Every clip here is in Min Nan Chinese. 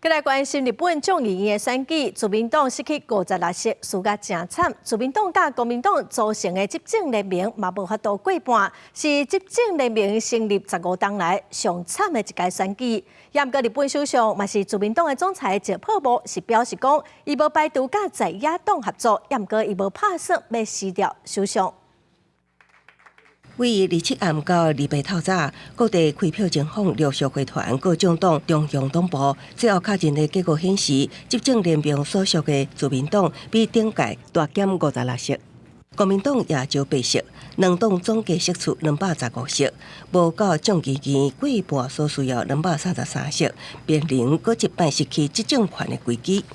閣來關心日本眾議院的選舉，自民黨失去56席，輸甲誠慘。自民黨佮國民黨組成的執政聯盟嘛無法度過半，是執政聯盟成立15冬來上慘的一屆選舉。毋過日本首相嘛是自民黨的總裁石破茂是表示講，伊無排除佮在野黨合作，毋過伊無拍算欲辭掉首相。對27暗到28透早，各地開票情況陸續回傳各政黨中央黨部，最後確認的結果顯示，執政聯盟所屬的自民黨比頂屆大減56席，國民黨也少八席，兩黨總計失去215席，無夠眾議院過半所需要233席，面臨閣一擺失去執政權的危機。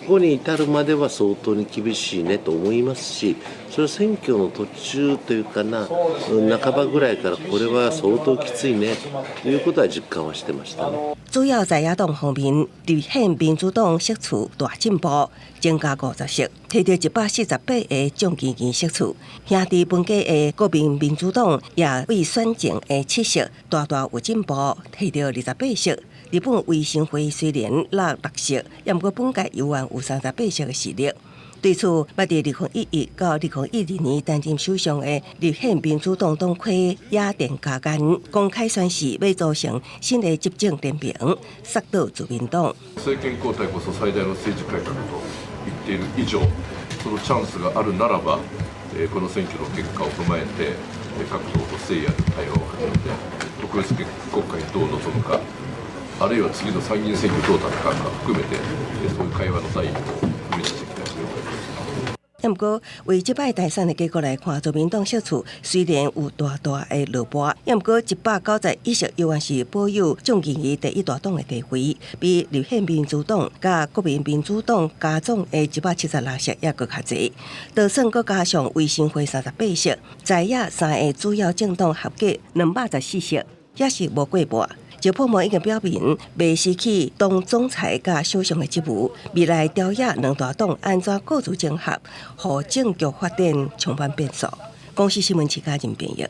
ここに至るまでは相當に厳しいねと思いますし、それは選挙の途中というかな、半ばぐらいからこれは相當きついねということは実感はしてましたね。主要在野黨方面，立憲民主黨席次大進步，增加50席，提著148個眾議院席次。兄弟分家的國民民主黨也對選前的7席大大有進步，提著28席。日本維新會雖然落6席，毋過本屆猶原有38席的實力。對此，捌佇2011到2012年擔任首相的立憲民主黨黨魁野田佳彦公開宣示，欲組成新的執政聯盟，殺倒自民黨。政権交代こそ最大の政治改革と言っている以上、そのチャンスがあるならば、この選挙の結果を踏まえて、各党と誠意ある対話を始めて、特別国会にどう臨むか、あるいは次の参議院選挙どう戦うか含めて、そういう会話の第一歩を踏み出していきたいと思います。毋過，為這擺大選的結果來看，自民黨席次雖然有大大的落敗，毋過191席猶原是保有眾議院第一大黨的地位，比立憲民主黨佮國民民主黨加總的176席猶閣較濟。就算閣加上維新會38席，在野三个主要政黨合計214席，也是無過半。石破茂已經表明，袂辭去黨總裁佮首相的職務，未來朝野兩大黨按怎各自整合，予政局發展充滿變數。公視新聞徐嘉仁編譯。